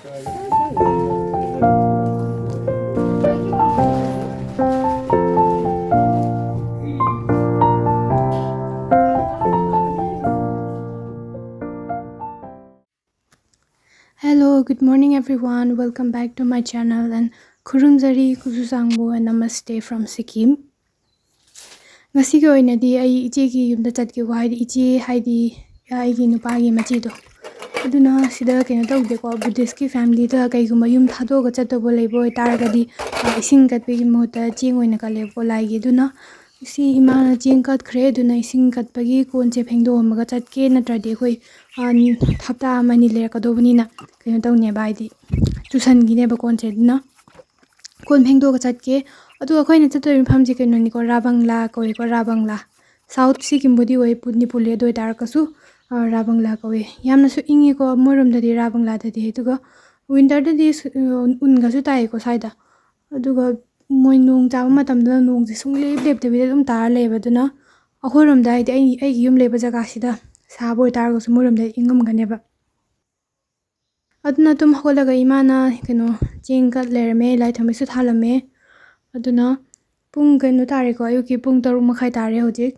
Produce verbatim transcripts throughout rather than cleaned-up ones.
Hello, good morning everyone. Welcome back to my channel and ꯈꯨꯔꯨꯝꯖꯔꯤ, ꯀꯨꯆꯨ ꯁꯥꯡꯕꯨ, and namaste from Sikkim. ꯉꯁꯤꯒꯤ ꯑꯣꯏꯅꯗꯤ ꯑꯩ ꯏꯆꯦꯒꯤ ꯌꯨꯝꯗ ꯆꯠꯀꯦꯀꯣ, ꯍꯥꯏꯗꯤ ꯏꯆꯦ ꯍꯥꯏꯗꯤ ꯑꯩꯒꯤ ꯅꯨꯄꯥꯒꯤ ꯃꯆꯦꯗꯣ꯫ ꯑꯗꯨꯅ ꯁꯤꯗ ꯀꯩꯅꯣ ꯇꯧꯗꯦꯀꯣ, ꯕꯨꯙꯤꯁꯀꯤ ꯐꯦꯃꯤꯂꯤꯗ ꯀꯩꯒꯨꯝꯕ ꯌꯨꯝ ꯊꯥꯗꯣꯛꯑꯒ ꯆꯠꯇꯧꯕ ꯂꯩꯕ ꯑꯣꯏꯇꯥꯔꯒꯗꯤ, ꯑ, ꯏꯁꯤꯡ ꯀꯠꯄꯒꯤ ꯃꯍꯨꯠꯇ ꯆꯦꯡ ꯑꯣꯏꯅ ꯀꯠꯂꯦꯕꯀꯣ ꯂꯥꯏꯒꯤ꯫ ꯑꯗꯨꯅ ꯁꯤ ꯏꯃꯥꯅ ꯆꯦꯡ ꯀꯠꯈ꯭ꯔꯦ, ꯑꯗꯨꯅ ꯏꯁꯤꯡ ꯀꯠꯄꯒꯤ ꯀꯣꯟꯁꯦ ꯐꯦꯡꯗꯣꯛꯑꯝꯃꯒ ꯆꯠꯀꯦ, ꯅꯠꯇ꯭ꯔꯗꯤ ꯑꯩꯈꯣꯏ, ꯑ, ꯍꯞꯇꯥ ꯑꯃ ꯑꯅꯤ ꯂꯩꯔꯛꯀꯗꯧꯕꯅꯤꯅ ꯀꯩꯅꯣ ꯇꯧꯅꯦꯕ, ꯍꯥꯏꯗꯤ ꯆꯨꯁꯟꯈꯤꯅꯦꯕ ꯀꯣꯟꯁꯦ꯫ ꯑꯗꯨꯅ ꯀꯣꯟ ꯐꯦꯡꯗꯣꯛꯑꯒ ꯆꯠꯀꯦ꯫ ꯑꯗꯨꯒ ꯑꯩꯈꯣꯏꯅ ꯆꯠꯇꯣꯏ ꯃꯐꯝꯁꯦ ꯀꯩꯅꯣꯅꯤꯀꯣ, ꯔꯥ ꯕꯪꯂꯥ ꯀꯧꯋꯦꯀꯣ, ꯔꯥ ꯕꯪꯂꯥ꯫ ꯁꯥꯎꯠ ꯁꯤꯛꯀꯤꯝꯕꯨꯗꯤ ꯑꯣꯏ, ꯄꯨꯗꯤ ꯄꯨꯜꯂꯦ, ꯑꯗꯨ ꯑꯣꯏꯇꯥꯔꯒꯁꯨ, ꯑ, ꯔꯥ ꯕꯪꯂꯥ ꯀꯧꯋꯦ꯫ ꯌꯥꯝꯅꯁꯨ ꯏꯪꯉꯤꯀꯣ ꯃꯣꯏꯔꯣꯝꯗꯗꯤ, ꯔꯥ ꯕꯪꯂꯥꯗꯗꯤ꯫ ꯑꯗꯨꯒ ꯋꯤꯟꯇꯔꯗꯗꯤ ꯁꯨ-, ꯑ, ꯎꯟꯒꯁꯨ ꯇꯥꯏꯀꯣ ꯁ꯭ꯋꯥꯏꯗ꯫ ꯑꯗꯨꯒ ꯃꯣꯏ ꯅꯣꯡ ꯇꯥꯕ ꯃꯇꯝꯗ ꯅꯣꯡꯁꯦ ꯁꯨꯡꯂꯦꯞ ꯂꯦꯞꯇꯕꯤꯗ ꯑꯗꯨꯝ ꯇꯥꯔ ꯂꯩꯌꯦꯕ꯫ ꯑꯗꯨꯅ ꯑꯩꯈꯣꯏꯔꯣꯝꯗ, ꯍꯥꯏꯗꯤ ꯑꯩ, ꯑꯩꯒꯤ ꯌꯨꯝ ꯂꯩꯕ ꯖꯒꯥꯁꯤꯗ ꯁꯥꯕ ꯑꯣꯏꯇꯥꯔꯒꯁꯨ ꯃꯣꯏꯔꯣꯝꯗ ꯏꯪꯉꯝꯒꯅꯦꯕ꯫ ꯑꯗꯨꯅ ꯇꯨꯝ ꯍꯧꯒꯠꯂꯒ ꯏꯃꯥꯅ ꯀꯩꯅꯣ ꯆꯦꯡ ꯀꯠ ꯂꯩꯔꯝꯃꯦ, ꯂꯥꯏ ꯊꯥꯎꯃꯩꯁꯨ ꯊꯥꯜꯂꯝꯃꯦ꯫ ꯑꯗꯨꯅ ꯄꯨꯡ ꯀꯩꯅꯣ ꯇꯥꯔꯦꯀꯣ, ꯑꯌꯨꯛꯀꯤ ꯄꯨꯡ ꯇꯔꯨꯛ ꯃꯈꯥꯏ ꯇꯥꯔꯦ ꯍꯧꯖꯤꯛ꯫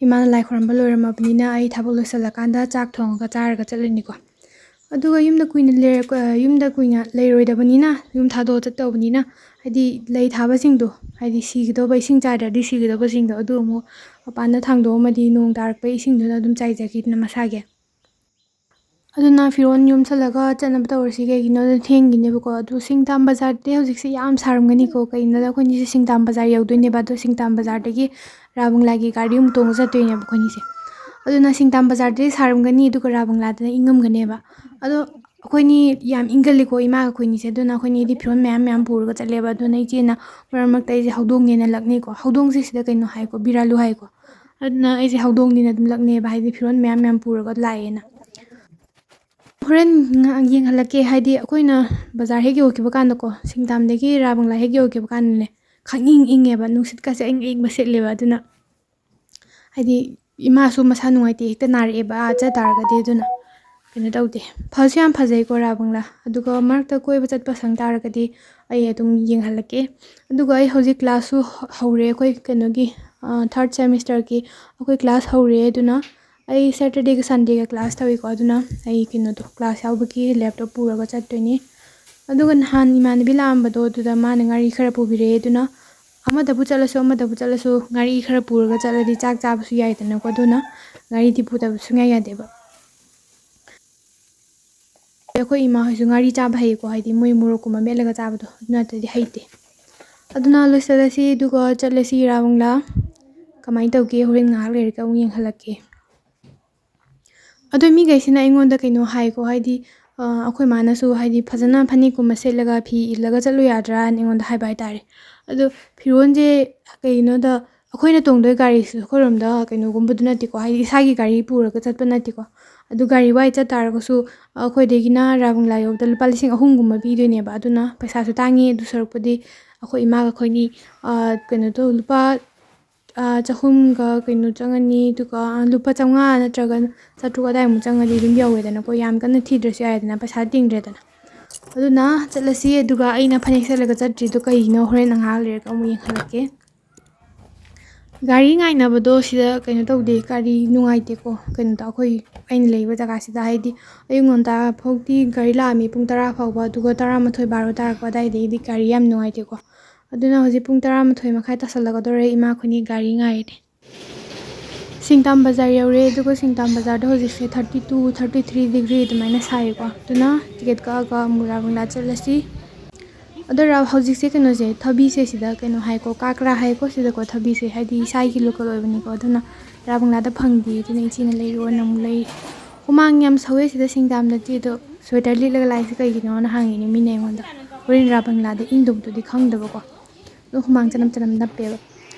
ꯏꯃꯥꯅ ꯂꯥꯏ ꯈꯣꯏꯔꯝꯕ ꯂꯣꯏꯔꯝꯃꯕꯅꯤꯅ ꯑꯩ ꯊꯕꯛ ꯂꯣꯏꯁꯤꯜꯂꯀꯥꯟꯗ ꯆꯥꯛ ꯊꯣꯡꯉꯒ ꯆꯥꯔꯒ ꯆꯠꯂꯅꯤꯀꯣ꯫ ꯑꯗꯨꯒ ꯌꯨꯝꯗ ꯀꯨꯏꯅ ꯂꯩꯔ-, ꯌꯨꯝꯗ ꯀꯨꯏꯅ ꯂꯩꯔꯣꯏꯗꯕꯅꯤꯅ, ꯌꯨꯝ ꯊꯥꯗꯣꯛꯑ ꯆꯠꯇꯧꯕꯅꯤꯅ, ꯍꯥꯏꯗꯤ ꯂꯩ ꯊꯥꯕꯁꯤꯡꯗꯣ, ꯍꯥꯏꯗꯤ ꯁꯤꯒꯗꯧꯕ, ꯏꯁꯤꯡ ꯆꯥꯏꯗ꯭ꯔꯗꯤ ꯁꯤꯒꯗꯧꯕꯁꯤꯡꯗꯣ, ꯑꯗꯨ ꯑꯃꯨꯛ ꯃꯄꯥꯟꯗ ꯊꯥꯡꯗꯣꯛꯑꯝꯃꯗꯤ ꯅꯣꯡ ꯇꯥꯔꯛꯄ ꯏꯁꯤꯡꯗꯨꯅ ꯑꯗꯨꯝ ꯆꯥꯏꯖꯈꯤꯗꯅ ꯃꯁꯥꯒꯤ꯫ ꯑꯗꯨꯅ ꯐꯤꯔꯣꯜ ꯌꯣꯝꯁꯜꯂꯒ ꯆꯠꯅꯕ ꯇꯧꯔꯁꯤ, ꯀꯩꯒꯤꯅꯣꯗ ꯊꯦꯡꯈꯤꯅꯦꯕꯀꯣ꯫ ꯑꯗꯨ ꯁꯤꯡꯇꯥꯝ ꯕꯖꯥꯔꯗꯤ ꯍꯧꯖꯤꯛꯁꯦ ꯌꯥꯝ ꯁꯥꯔꯝꯒꯅꯤꯀꯣ, ꯀꯩꯒꯤꯅꯣꯗ ꯑꯩꯈꯣꯏꯅꯤꯁꯦ ꯁꯤꯡꯇꯥꯝ ꯕꯖꯥꯔ ꯌꯧꯗꯣꯏꯅꯦꯕ꯫ ꯑꯗꯣ ꯁꯤꯡꯇꯥꯝ ꯕꯖꯥꯔꯗꯒꯤ ꯔꯥ ꯕꯪꯂꯥꯒꯤ ꯒꯥꯔꯤ ꯑꯃꯨꯛ ꯇꯣꯡꯉ ꯆꯠꯇꯣꯏꯅꯦꯕ ꯑꯩꯈꯣꯏꯅꯤꯁꯦ꯫ ꯑꯗꯨꯅ ꯁꯤꯡꯇꯥꯝ ꯕꯖꯥꯔꯗꯗꯤ ꯁꯥꯔꯝꯒꯅꯤ, ꯑꯗꯨꯒ ꯔꯥ ꯕꯪꯂꯥꯗꯅ ꯏꯪꯉꯝꯒꯅꯦꯕ꯫ ꯑꯗꯣ ꯑꯩꯈꯣꯏꯅꯤ ꯌꯥꯝ ꯏꯪꯒꯜꯂꯤꯀꯣ, ꯏꯃꯥꯒ ꯑꯩꯈꯣꯏꯅꯤꯁꯦ꯫ ꯑꯗꯨꯅ ꯑꯩꯈꯣꯏꯅꯤꯗꯤ ꯐꯤꯔꯣꯜ ꯃꯌꯥꯝ ꯃꯌꯥꯝ ꯄꯨꯔꯒ ꯆꯠꯂꯦꯕ꯫ ꯑꯗꯨꯅ ꯏꯆꯦꯅ ꯃꯔꯛ ꯃꯔꯛꯇ ꯑꯩꯁꯦ ꯍꯧꯗꯣꯡꯅꯦꯅ ꯂꯛꯅꯩꯀꯣ꯫ ꯍꯧꯗꯣꯡꯁꯦ ꯁꯤꯗ ꯀꯩꯅꯣ ꯍꯥꯏꯀꯣ, ꯕꯤꯔꯥꯂꯨ ꯍꯥꯏꯀꯣ꯫ ꯑꯗꯨꯅ ꯑꯩꯁꯦ ꯍꯧꯗꯣꯡꯅꯦꯅ ꯑꯗꯨꯝ ꯂꯛꯅꯩꯕ, ꯍꯥꯏꯗꯤ ꯐꯤꯔꯣꯜ ꯃꯌꯥꯝ ꯃꯌꯥꯝ ꯄꯨꯔꯒ ꯂꯥꯛꯑꯦꯅ꯫ ꯍꯣꯔꯦꯟ ꯉ-, ꯌꯦꯡꯍꯜꯂꯛꯀꯦ, ꯍꯥꯏꯗꯤ ꯑꯩꯈꯣꯏꯅ ꯕꯖꯥꯔ ꯍꯦꯛ ꯌꯧꯈꯤꯕ ꯀꯥꯟꯗꯀꯣ, ꯁꯤꯡꯇꯥꯝꯗꯒꯤ ꯔꯥ ꯕꯪꯂꯥ ꯍꯦꯛ ꯌꯧꯈꯤꯕ ꯀꯥꯟꯗꯅꯦ, ꯈꯪꯏꯪ ꯏꯪꯉꯦꯕ, ꯅꯨꯡꯁꯤꯠꯀꯁꯦ ꯑꯏꯪ ꯑꯏꯪꯕ ꯁꯤꯠꯂꯦꯕ꯫ ꯑꯗꯨꯅ ꯍꯥꯏꯗꯤ ꯏꯃꯥꯁꯨ ꯃꯁꯥ ꯅꯨꯡꯉꯥꯏꯇꯦ, ꯍꯦꯛꯇ ꯅꯥꯔꯛꯑꯦꯕ ꯑꯥ ꯆꯠ ꯇꯥꯔꯒꯗꯤ꯫ ꯑꯗꯨꯅ ꯀꯩꯅꯣ ꯇꯧꯗꯦ꯫ ꯐꯁꯨ ꯌꯥꯝ ꯐꯖꯩꯀꯣ ꯔꯥꯕꯪꯂꯥ꯫ ꯑꯗꯨꯒ ꯃꯔꯛꯇ ꯀꯣꯏꯕ ꯆꯠꯄ ꯁꯪ ꯇꯥꯔꯒꯗꯤ ꯑꯩ ꯑꯗꯨꯝ ꯌꯦꯡꯍꯜꯂꯛꯀꯦ꯫ ꯑꯗꯨꯒ ꯑꯩ ꯍꯧꯖꯤꯛ class ꯁꯨ ꯍꯧꯔꯦ ꯑꯩꯈꯣꯏ ꯀꯩꯅꯣꯒꯤ, ꯑ, third semester ꯒꯤ ꯑꯩꯈꯣꯏ class ꯍꯧꯔꯦ꯫ ꯑꯗꯨꯅ ꯑꯩ Saturday ꯒ Sunday ꯒ class ꯇꯧꯏꯀꯣ꯫ ꯑꯗꯨꯅ ꯑꯩ ꯀꯩꯅꯣꯗꯣ, class ꯌꯥꯎꯕꯒꯤ laptop ꯄꯨꯔꯒ ꯆꯠꯇꯣꯏꯅꯤ꯫ ꯑꯗꯨꯒ ꯅꯍꯥꯟ ꯏꯃꯥꯟꯅꯕꯤ ꯂꯥꯛꯑꯝꯕꯗꯣ, ꯑꯗꯨꯗ ꯃꯥꯅ ꯉꯥꯔꯤ ꯈꯔ ꯄꯨꯕꯤꯔꯛꯑꯦ꯫ ꯑꯗꯨꯅ ꯑꯃꯗꯕꯨ ꯆꯠꯂꯁꯨ ꯑꯃꯗꯕꯨ ꯆꯠꯂꯁꯨ ꯉꯥꯔꯤ ꯈꯔ ꯄꯨꯔꯒ ꯆꯠꯂꯗꯤ ꯆꯥꯛ ꯆꯥꯕꯁꯨ ꯌꯥꯏꯗꯅꯀꯣ꯫ ꯑꯗꯨꯅ ꯉꯥꯔꯤꯗꯤ ꯄꯨꯗꯕ ꯁꯨꯡꯌꯥ ꯌꯥꯗꯦꯕ꯫ ꯑꯩꯈꯣꯏ ꯏꯃꯥ ꯍꯣꯏꯁꯨ ꯉꯥꯔꯤ ꯆꯥꯕ ꯍꯩꯀꯣ, ꯍꯥꯏꯗꯤ ꯃꯣꯏ ꯃꯣꯔꯣꯛꯀꯨꯝꯕ ꯃꯦꯠꯂꯒ ꯆꯥꯕꯗꯣ, ꯑꯗꯨ ꯅꯠꯇ꯭ꯔꯗꯤ ꯍꯩꯇꯦ꯫ ꯑꯗꯨꯅ ꯂꯣꯏꯁꯤꯜꯂꯁꯤ, ꯑꯗꯨꯒ ꯆꯠꯂꯁꯤ ꯔꯥꯕꯪꯂꯥ꯫ ꯀꯃꯥꯏꯅ ꯇꯧꯒꯦ, ꯍꯣꯔꯦꯟ ꯉꯥꯏꯍꯥꯛ ꯂꯩꯔꯒ ꯑꯃꯨꯛ ꯌꯦꯡꯍꯜꯂꯛꯀꯦ꯫ ꯑꯗꯣ ꯃꯤꯈꯩꯁꯤꯅ ꯑꯩꯉꯣꯟꯗ ꯀꯩꯅꯣ ꯍꯥꯏꯀꯣ, ꯍꯥꯏꯗꯤ, ꯑ, ꯑꯩꯈꯣꯏ ꯃꯥꯅꯁꯨ ꯍꯥꯏꯗꯤ ꯐꯖꯅ ꯐꯅꯦꯛꯀꯨꯝꯕ ꯁꯦꯠꯂꯒ ꯐꯤ ꯏꯜꯂꯒ ꯆꯠꯂꯨ ꯌꯥꯗ꯭ꯔꯥꯅ ꯑꯩꯉꯣꯟꯗ ꯍꯥꯏꯕ ꯍꯥꯏꯇꯥꯔꯦ꯫ ꯑꯗꯣ ꯐꯤꯔꯣꯜꯁꯦ ꯀꯩꯒꯤꯅꯣꯗ ꯑꯩꯈꯣꯏꯅ ꯇꯣꯡꯗꯣꯏ ꯒꯥꯔꯤꯁꯤꯁꯨ ꯑꯩꯈꯣꯏꯔꯣꯝꯗ ꯀꯩꯅꯣꯒꯨꯝꯕꯗꯨ ꯅꯠꯇꯦꯀꯣ, ꯍꯥꯏꯗꯤ ꯏꯁꯥꯒꯤ ꯒꯥꯔꯤ ꯄꯨꯔꯒ ꯆꯠꯄ ꯅꯠꯇꯦꯀꯣ꯫ ꯑꯗꯨ ꯒꯥꯔꯤ ꯋꯥꯏ ꯆꯠ ꯇꯥꯔꯒꯁꯨ ꯑꯩꯈꯣꯏꯗꯒꯤꯅ ꯔꯥꯕꯪꯂꯥ ꯌꯧꯕꯗ ꯂꯨꯄꯥ ꯂꯤꯁꯤꯡ ꯑꯍꯨꯝꯒꯨꯝꯕ ꯄꯤꯗꯣꯏꯅꯦꯕ꯫ ꯑꯗꯨꯅ ꯄꯩꯁꯥꯁꯨ ꯇꯥꯡꯉꯤ꯫ ꯑꯗꯨ ꯁꯔꯨꯛꯄꯨꯗꯤ ꯑꯩꯈꯣꯏ ꯏꯃꯥꯒ ꯑꯩꯈꯣꯏꯅꯤ, ꯑ, ꯀꯩꯅꯣꯗꯣ ꯂꯨꯄꯥ, ꯑ, ꯆꯍꯨꯝꯒ ꯀꯩꯅꯣ ꯆꯪꯉꯅꯤ, ꯑꯗꯨꯒ ꯂꯨꯄꯥ ꯆꯥꯝꯃꯉꯥ ꯅꯠꯇ꯭ꯔꯒ ꯆꯥꯇ꯭ꯔꯨꯛ ꯑꯗꯥꯏꯃꯨꯛ ꯆꯪꯉꯗꯤ ꯑꯗꯨꯝ ꯌꯧꯋꯦꯗꯅꯀꯣ, ꯌꯥꯝ ꯀꯟꯅ ꯊꯤꯗ꯭ꯔꯁꯨ ꯌꯥꯏꯗꯅ, ꯄꯩꯁꯥ ꯇꯤꯡꯗ꯭ꯔꯦꯗꯅ꯫ ꯑꯗꯨꯅ ꯆꯠꯂꯁꯤ, ꯑꯗꯨꯒ ꯑꯩꯅ ꯐꯅꯦꯛ ꯁꯦꯠꯂꯒ ꯆꯠꯇ꯭ꯔꯤꯗꯣ ꯀꯩꯒꯤꯅꯣ ꯍꯣꯔꯦꯟ ꯉꯥꯏꯍꯥꯛ ꯂꯩꯔꯒ ꯑꯃꯨꯛ ꯌꯦꯡꯍꯜꯂꯛꯀꯦ꯫ ꯒꯥꯔꯤ ꯉꯥꯏꯅꯕꯗꯣ ꯁꯤꯗ ꯀꯩꯅꯣ ꯇꯧꯗꯦ, ꯒꯥꯔꯤ ꯅꯨꯡꯉꯥꯏꯇꯦꯀꯣ꯫ ꯀꯩꯅꯣꯗ ꯑꯩꯈꯣꯏ, ꯑꯩꯅ ꯂꯩꯕ ꯖꯒꯥꯁꯤꯗ ꯍꯥꯏꯗꯤ ꯑꯌꯨꯛ ꯉꯟꯇꯥ ꯐꯥꯎꯗꯤ ꯒꯥꯔꯤ ꯂꯥꯛꯑꯝꯃꯤ, ꯄꯨꯡ ꯇꯔꯥ ꯐꯥꯎꯕ, ꯑꯗꯨꯒ ꯇꯔꯥꯃꯥꯊꯣꯏ ꯕꯥꯔꯣ ꯇꯥꯔꯛꯄ ꯑꯗꯥꯏꯗꯒꯤꯗꯤ ꯒꯥꯔꯤ ꯌꯥꯝ ꯅꯨꯡꯉꯥꯏꯇꯦꯀꯣ꯫ ꯑꯗꯨꯅ ꯍꯧꯖꯤꯛ ꯄꯨꯡ ꯇꯔꯥꯃꯥꯊꯣꯏ ꯃꯈꯥꯏ ꯇꯥꯁꯜꯂꯛꯀꯗꯧꯔꯦ, ꯏꯃꯥ ꯑꯩꯈꯣꯏꯅꯤ ꯒꯥꯔꯤ ꯉꯥꯏꯔꯤꯅꯦ꯫ ꯁꯤꯡꯇꯥꯝ ꯕꯖꯥꯔ ꯌꯧꯔꯦ, ꯑꯗꯨꯒ ꯁꯤꯡꯇꯥꯝ ꯕꯖꯥꯔꯗ ꯍꯧꯖꯤꯛꯁꯦ thirty two, thirty three degree ꯑꯗꯨꯃꯥꯏꯅ ꯁꯥꯏꯌꯦꯀꯣ꯫ ꯑꯗꯨꯅ ꯇꯤꯀꯦꯠ ꯀꯛꯑꯒ ꯑꯃꯨꯛ ꯔꯥꯕꯪꯂꯥ ꯆꯠꯂꯁꯤ꯫ ꯑꯗꯣ ꯔꯥ-, ꯍꯧꯖꯤꯛꯁꯦ ꯀꯩꯅꯣꯁꯦ, ꯊꯕꯤꯁꯦ ꯁꯤꯗ ꯀꯩꯅꯣ ꯍꯥꯏꯀꯣ, ꯀꯥꯀ꯭ꯔꯥ ꯍꯥꯏꯀꯣ ꯁꯤꯗꯀꯣ, ꯊꯕꯤꯁꯦ ꯍꯥꯏꯗꯤ ꯏꯁꯥꯒꯤ local ꯑꯣꯏꯕꯅꯤꯀꯣ꯫ ꯑꯗꯨꯅ ꯔꯥꯕꯪꯂꯥꯗ ꯐꯪꯗꯦ, ꯑꯗꯨꯅ ꯏꯆꯦꯅ ꯂꯩꯔꯛꯑꯣꯅ ꯑꯃꯨꯛ ꯂꯩꯔꯤ꯫ ꯍꯨꯃꯥꯡ ꯌꯥꯝ ꯁꯧꯋꯦ ꯁꯤꯗ ꯁꯤꯡꯗꯥꯝꯗꯗꯤ, ꯑꯗꯣ sweater ꯂꯤꯠꯂꯒ ꯂꯥꯛꯏꯁꯦ ꯀꯩꯒꯤꯅꯣꯅ ꯍꯪꯉꯤꯅꯦ ꯃꯤꯅ ꯑꯩꯉꯣꯟꯗ꯫ ꯍꯣꯔꯦꯟ ꯔꯥꯕꯪꯂꯥꯗ ꯏꯪꯗꯧꯕꯗꯨꯗꯤ ꯈꯪꯗꯕꯀꯣ꯫ ꯑꯗꯣ ꯍꯨꯃꯥꯡ ꯆꯅꯝ ꯆꯅꯝ ꯅꯞꯄꯦꯕ꯫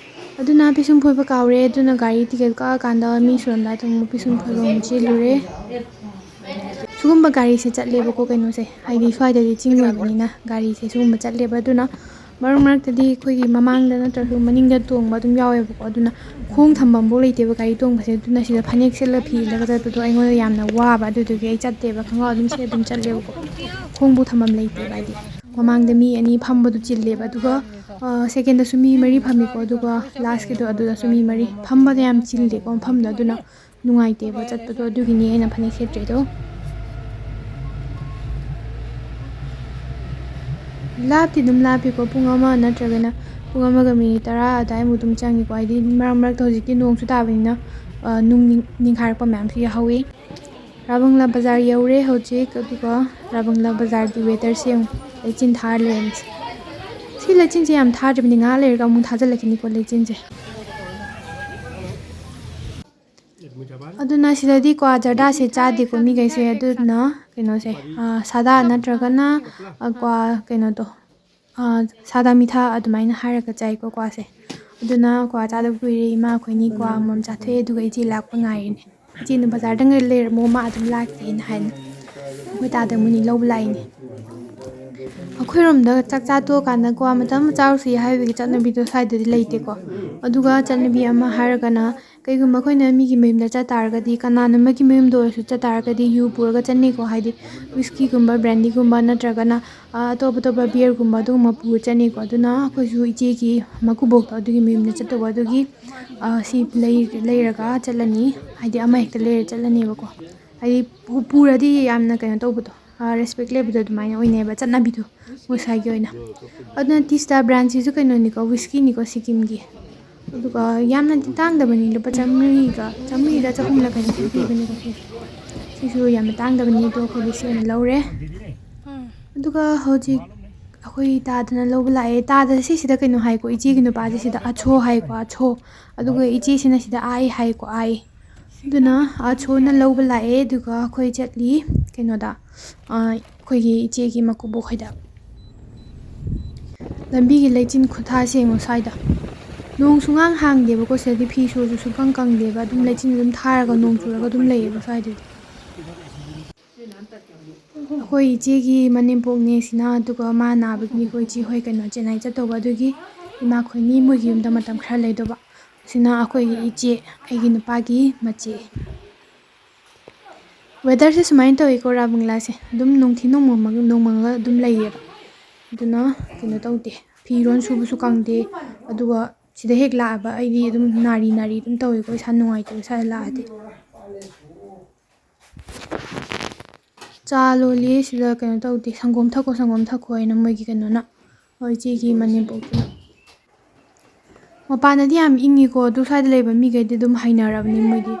ꯑꯗꯨꯅ ꯄꯤꯁꯨꯝ ꯐꯣꯏꯕ ꯀꯥꯎꯔꯦ, ꯑꯗꯨꯅ ꯒꯥꯔꯤ ꯇꯤꯀꯦꯠ ꯀꯛꯑꯀꯥꯟꯗ ꯃꯤ ꯁꯨꯔꯝꯗꯥꯏꯗ ꯑꯃꯨꯛ ꯄꯤꯁꯨꯝ ꯐꯣꯏꯕ ꯑꯃꯨꯛ ꯆꯦꯜꯂꯨꯔꯦ꯫ ꯁꯤꯒꯨꯝꯕ ꯒꯥꯔꯤꯁꯦ ꯆꯠꯂꯦꯕꯀꯣ, ꯀꯩꯅꯣꯁꯦ, ꯍꯥꯏꯗꯤ ꯁ꯭ꯋꯥꯏꯗꯗꯤ ꯆꯤꯡ ꯑꯣꯏꯕꯅꯤꯅ ꯒꯥꯔꯤꯁꯦ ꯁꯤꯒꯨꯝꯕ ꯆꯠꯂꯦꯕ꯫ ꯑꯗꯨꯅ ꯃꯔꯛ ꯃꯔꯛꯇꯗꯤ ꯑꯩꯈꯣꯏꯒꯤ ꯃꯃꯥꯡꯗ ꯅꯠꯇ꯭ꯔꯁꯨ ꯃꯅꯤꯡꯗ ꯇꯣꯡꯕ ꯑꯗꯨꯝ ꯌꯥꯎꯋꯦꯕꯀꯣ꯫ ꯑꯗꯨꯅ ꯈꯣꯡ ꯊꯝꯐꯝꯐꯥꯎ ꯂꯩꯇꯦꯕ ꯒꯥꯔꯤ ꯇꯣꯡꯕꯁꯦ꯫ ꯑꯗꯨꯅ ꯁꯤꯗ ꯐꯅꯦꯛ ꯁꯦꯠꯂ ꯐꯤ ꯏꯜꯂꯒ ꯆꯠꯄꯗꯣ ꯑꯩꯉꯣꯟꯗ ꯌꯥꯝꯅ ꯋꯥꯕ꯫ ꯑꯗꯨꯗꯨꯒꯤ ꯑꯩ ꯆꯠꯇꯦꯕ, ꯈꯣꯡꯒ꯭ꯔꯥꯎ ꯑꯗꯨꯝ ꯁꯦꯠꯂ ꯑꯗꯨꯝ ꯆꯠꯂꯦꯕꯀꯣ꯫ ꯈꯣꯡꯕꯨ ꯊꯝꯐꯝ ꯂꯩꯇꯦꯕ꯫ ꯍꯥꯏꯗꯤ ꯃꯃꯥꯡꯗ ꯃꯤ ꯑꯅꯤ ꯐꯝꯕꯗꯣ ꯆꯤꯜꯂꯦꯕ꯫ ꯑꯗꯨꯒ, ꯑ, secondꯗꯁꯨ ꯃꯤ ꯃꯔꯤ ꯐꯝꯃꯤꯀꯣ꯫ ꯑꯗꯨꯒ lastꯀꯤꯗꯣ ꯑꯗꯨꯗꯁꯨ ꯃꯤ ꯃꯔꯤ꯫ ꯐꯝꯕꯗ ꯌꯥꯝ ꯆꯤꯜꯂꯦꯀꯣ ꯃꯐꯝꯗꯣ꯫ ꯑꯗꯨꯅ ꯅꯨꯡꯉꯥꯏꯇꯦꯕ ꯆꯠꯄꯗꯣ꯫ ꯑꯗꯨꯒꯤꯅꯤ ꯑꯩꯅ ꯐꯅꯦꯛ ꯁꯦꯠꯇ꯭ꯔꯤꯗꯣ꯫ ꯂꯥꯞꯇꯤ ꯑꯗꯨꯝ ꯂꯥꯞꯄꯤꯀꯣ꯫ ꯄꯨꯡ ꯑꯃ ꯅꯠꯇ꯭ꯔꯒꯅ ꯄꯨꯡ ꯑꯃꯒ ꯃꯤꯅꯤꯠ ꯇꯔꯥ ꯑꯗꯨꯋꯥꯏꯃꯨꯛ ꯑꯗꯨꯝ ꯆꯪꯉꯤꯀꯣ꯫ ꯍꯥꯏꯗꯤ ꯃꯔꯛ ꯃꯔꯛꯇ ꯍꯧꯖꯤꯛꯇꯤ ꯅꯣꯡꯁꯨ ꯇꯥꯕꯅꯤꯅ, ꯑ, ꯅꯨꯡ ꯅꯤꯡ-, ꯅꯤꯡꯈꯥꯏꯔꯛꯄ ꯃꯌꯥꯝꯁꯨ ꯌꯥꯎꯍꯧꯋꯤ꯫ ꯔꯥꯕꯪꯂꯥ ꯕꯖꯥꯔ ꯌꯧꯔꯦ ꯍꯧꯖꯤꯛ꯫ ꯑꯗꯨꯒ ꯔꯥꯕꯪꯂꯥ ꯕꯖꯥꯔꯒꯤ weatherꯁꯦ ꯌꯦꯡꯉꯨ꯫ ꯂꯩꯆꯤꯟ ꯊꯥꯔ ꯂꯩꯔꯝꯃꯤꯁꯦ꯫ ꯁꯤ ꯂꯩꯆꯤꯟꯁꯦ ꯌꯥꯝ ꯊꯥꯗ꯭ꯔꯤꯕꯅꯤ, ꯉꯥꯏꯍꯥꯛ ꯂꯩꯔꯒ ꯑꯃꯨꯛ ꯊꯥꯖꯤꯜꯂꯛꯈꯤꯅꯤꯀꯣ ꯂꯩꯆꯤꯟꯁꯦ꯫ ꯑꯗꯨꯅ ꯁꯤꯗꯗꯤ ꯀ꯭ꯋꯥ ꯖꯔꯗꯥꯁꯦ ꯆꯥꯗꯦꯀꯣ ꯃꯤꯈꯩꯁꯦ꯫ ꯑꯗꯨꯅ ꯀꯩꯅꯣꯁꯦ, ꯑ, ꯁꯥꯗꯥ ꯅꯠꯇ꯭ꯔꯒꯅ, ꯑ, ꯀ꯭ꯋꯥ ꯀꯩꯅꯣꯗꯣ, ꯑ, ꯁꯥꯗꯥ ꯃꯤꯊꯥ ꯑꯗꯨꯃꯥꯏꯅ ꯍꯥꯏꯔꯒ ꯆꯥꯏꯀꯣ ꯀ꯭ꯋꯥꯁꯦ꯫ ꯑꯗꯨꯅ ꯀ꯭ꯋꯥ ꯆꯥꯗꯕ ꯀꯨꯏꯔꯦ꯫ ꯏꯃꯥ ꯑꯩꯈꯣꯏꯅꯤ ꯀ꯭ꯋꯥ ꯑꯃꯃꯝ ꯆꯥꯊꯣꯛꯑꯦ꯫ ꯑꯗꯨꯒ ꯏꯆꯦ ꯂꯥꯛꯄ ꯉꯥꯏꯔꯤꯅꯦ꯫ "ꯏꯆꯦꯅ ꯕꯖꯥꯔꯗ ꯉꯥꯏ ꯂꯩꯔꯝꯃꯣ, ꯃꯥ ꯑꯗꯨꯝ ꯂꯥꯛꯀꯦꯅ" ꯍꯥꯏꯅ꯫ ꯑꯩꯈꯣꯏ ꯇꯥꯗ ꯃꯣꯏꯅꯤ ꯂꯧꯕ ꯂꯥꯛꯏꯅꯦ꯫ ꯑꯩꯈꯣꯏꯔꯣꯝꯗ ꯆꯥꯛ ꯆꯥ ꯇꯣꯛꯑꯀꯥꯟꯗ ꯀ꯭ꯋꯥ ꯃꯇꯝ ꯑꯃ ꯆꯥꯔꯨꯁꯤ ꯍꯥꯏꯕꯒꯤ ꯆꯠꯅꯕꯤꯗꯣ ꯁ꯭ꯋꯥꯏꯗꯗꯤ ꯂꯩꯇꯦꯀꯣ꯫ ꯑꯗꯨꯒ ꯆꯠꯅꯕꯤ ꯑꯃ ꯍꯥꯏꯔꯒꯅ, ꯀꯩꯒꯨꯝꯕ ꯑꯩꯈꯣꯏꯅ ꯃꯤꯒꯤ ꯃꯌꯨꯝꯗ ꯆꯠ ꯇꯥꯔꯒꯗꯤ, ꯀꯅꯥꯅꯣ ꯑꯃꯒꯤ ꯃꯌꯨꯝꯗ ꯑꯣꯏꯔꯁꯨ ꯆꯠ ꯇꯥꯔꯒꯗꯤ, ꯌꯨ ꯄꯨꯔꯒ ꯆꯠꯅꯩꯀꯣ꯫ ꯍꯥꯏꯗꯤ whiskyꯒꯨꯝꯕ, brandyꯒꯨꯝꯕ ꯅꯠꯇ꯭ꯔꯒꯅ, ꯑ, ꯑꯇꯣꯞ ꯑꯇꯣꯞꯄ beerꯒꯨꯝꯕ ꯑꯗꯨꯒꯨꯝꯕ ꯄꯨꯔ ꯆꯠꯅꯩꯀꯣ꯫ ꯑꯗꯨꯅ ꯑꯩꯈꯣꯏꯁꯨ ꯏꯆꯦꯒꯤ ꯃꯀꯨꯕꯣꯛꯇꯣ ꯑꯗꯨꯒꯤ ꯃꯌꯨꯝꯗ ꯆꯠꯇꯧꯕ ꯑꯗꯨꯒꯤ, ꯑ, ꯁꯤ ꯂꯩ-, ꯂꯩꯔꯒ ꯆꯠꯂꯅꯤ꯫ ꯍꯥꯏꯗꯤ ꯑꯃ ꯍꯦꯛꯇ ꯂꯩꯔ ꯆꯠꯂꯅꯦꯕꯀꯣ꯫ ꯍꯥꯏꯗꯤ ꯄꯨ-, ꯄꯨꯔꯗꯤ ꯌꯥꯝꯅ ꯀꯩꯅꯣ ꯇꯧꯕꯗꯣ, ꯑ, respect ꯂꯩꯕꯗꯣ ꯑꯗꯨꯃꯥꯏꯅ ꯑꯣꯏꯅꯩꯕ ꯆꯠꯅꯕꯤꯗꯣ ꯃꯣꯏ ꯁ꯭ꯋꯥꯏꯒꯤ ꯑꯣꯏꯅ꯫ ꯑꯗꯨꯅ tea star brandꯁꯤꯁꯨ ꯀꯩꯅꯣꯅꯤꯀꯣ, whiskyꯅꯤꯀꯣ ꯁꯤꯛꯀꯤꯝꯒꯤ꯫ ꯑꯗꯨꯒ ꯌꯥꯝꯅꯗꯤ ꯇꯥꯡꯗꯕꯅꯤ, ꯂꯨꯄꯥ ꯆꯥꯝꯃꯔꯤꯒ, ꯆꯥꯝꯃꯔꯤꯒ ꯆꯍꯨꯝꯂ ꯀꯩꯅꯣ ꯄꯤꯕꯅꯦꯀꯣ ꯁꯤ꯫ ꯁꯤꯁꯨ ꯌꯥꯝꯅ ꯇꯥꯡꯗꯕꯅꯤ, ꯑꯗꯣ ꯑꯩꯈꯣꯏꯗꯤ ꯁꯤ ꯑꯣꯏꯅ ꯂꯧꯔꯦ꯫ ꯑꯗꯨꯒ ꯍꯧꯖꯤꯛ ꯑꯩꯈꯣꯏ ꯇꯥꯗꯅ ꯂꯧꯕ ꯂꯥꯛꯑꯦ꯫ ꯇꯥꯗ ꯁꯤꯁꯤꯗ ꯀꯩꯅꯣ ꯍꯥꯏꯀꯣ, ꯏꯆꯦꯒꯤ ꯅꯨꯄꯥꯁꯦ ꯁꯤꯗ ꯑꯆꯣ ꯍꯥꯏꯀꯣ, ꯑꯆꯣ꯫ ꯑꯗꯨꯒ ꯏꯆꯦꯁꯤꯅ ꯁꯤꯗ ꯑꯥꯏ ꯍꯥꯏꯀꯣ, ꯑꯥꯏ꯫ ꯑꯗꯨꯅ ꯑꯆꯣꯅ ꯂꯧꯕ ꯂꯥꯛꯑꯦ꯫ ꯑꯗꯨꯒ ꯑꯩꯈꯣꯏ ꯆꯠꯂꯤ ꯀꯩꯅꯣꯗ, ꯑ, ꯑꯩꯈꯣꯏꯒꯤ ꯏꯆꯦꯒꯤ ꯃꯀꯨꯕꯣꯛ ꯍꯣꯏꯗ꯫ ꯂꯝꯕꯤꯒꯤ ꯂꯩꯆꯤꯟ ꯈꯨꯊꯥꯁꯦ ꯌꯦꯡꯉꯣ ꯁ꯭ꯋꯥꯏꯗ꯫ ꯅꯣꯡ ꯁꯨꯡꯍꯥꯡ ꯍꯥꯡꯗꯦꯕꯀꯣ ꯁꯤꯗꯗꯤ, ꯐꯤ ꯁꯨꯔꯁꯨ ꯁꯨꯡꯀꯪ ꯀꯪꯗꯦꯕ꯫ ꯑꯗꯨꯝ ꯂꯩꯆꯤꯟ ꯑꯗꯨꯝ ꯊꯥꯔꯒ ꯅꯣꯡ ꯆꯨꯔꯒ ꯑꯗꯨꯝ ꯂꯩꯌꯦꯕ ꯁ꯭ꯋꯥꯏꯗꯗꯤ꯫ ꯑꯩꯈꯣꯏ ꯏꯆꯦꯒꯤ ꯃꯅꯦꯝꯄꯣꯛꯅꯦ ꯁꯤꯅ, ꯑꯗꯨꯒ ꯃꯥ ꯅꯥꯕꯒꯤ ꯑꯩꯈꯣꯏ ꯏꯆꯦ ꯍꯣꯏ ꯀꯩꯅꯣ ꯆꯦꯟꯅꯥꯏ ꯆꯠꯇꯧꯕ, ꯑꯗꯨꯒꯤ ꯏꯃꯥ ꯑꯩꯈꯣꯏꯅꯤ ꯃꯣꯏꯒꯤ ꯌꯨꯝꯗ ꯃꯇꯝ ꯈꯔ ꯂꯩꯗꯧꯕ꯫ ꯁꯤꯅ ꯑꯩꯈꯣꯏꯒꯤ ꯏꯆꯦ, ꯑꯩꯒꯤ ꯅꯨꯄꯥꯒꯤ ꯃꯆꯦ꯫ ꯋꯦꯗꯔꯁꯦ ꯁꯨꯃꯥꯏꯅ ꯇꯧꯋꯤꯀꯣ, ꯔꯥꯕꯪꯂꯥꯁꯦ ꯑꯗꯨꯝ ꯅꯣꯡꯊꯤ ꯅꯣꯡꯃꯪ-, ꯅꯣꯡꯃꯪꯉꯒ ꯑꯗꯨꯝ ꯂꯩꯌꯦꯕ꯫ ꯑꯗꯨꯅ ꯀꯩꯅꯣ ꯇꯧꯗꯦ, ꯐꯤꯔꯣꯜ ꯁꯨꯕꯁꯨ ꯀꯪꯗꯦ꯫ ꯑꯗꯨꯒ ꯁꯤꯗ ꯍꯦꯛ ꯂꯥꯛꯑꯕ ꯑꯩꯗꯤ ꯑꯗꯨꯝ ꯅꯥꯔꯤ ꯅꯥꯔꯤ ꯑꯗꯨꯝ ꯇꯧꯋꯤꯀꯣ, ꯏꯁꯥ ꯅꯨꯡꯉꯥꯏꯇꯦ ꯏꯁꯥꯗ ꯂꯥꯛꯑꯗꯤ꯫ ꯆꯥ ꯂꯣꯜꯂꯤ ꯁꯤꯗ, ꯀꯩꯅꯣ ꯇꯧꯗꯦ, "ꯁꯪꯒꯣꯝ ꯊꯛꯈꯣ, ꯁꯪꯒꯣꯝ ꯊꯛꯈꯣ" ꯍꯥꯏꯅ ꯃꯣꯏꯒꯤ ꯀꯩꯅꯣꯅ, ꯍꯣꯏ, ꯏꯆꯦꯒꯤ ꯃꯅꯦꯝꯄꯣꯛꯇꯨꯅ꯫ ꯃꯄꯥꯟꯗꯗꯤ ꯌꯥꯝ ꯏꯪꯉꯤꯀꯣ, ꯑꯗꯨ ꯁ꯭ꯋꯥꯏꯗ ꯂꯩꯕ ꯃꯤꯈꯩꯗꯤ ꯑꯗꯨꯝ ꯍꯩꯅꯔꯕꯅꯤ ꯃꯣꯏꯗꯤ꯫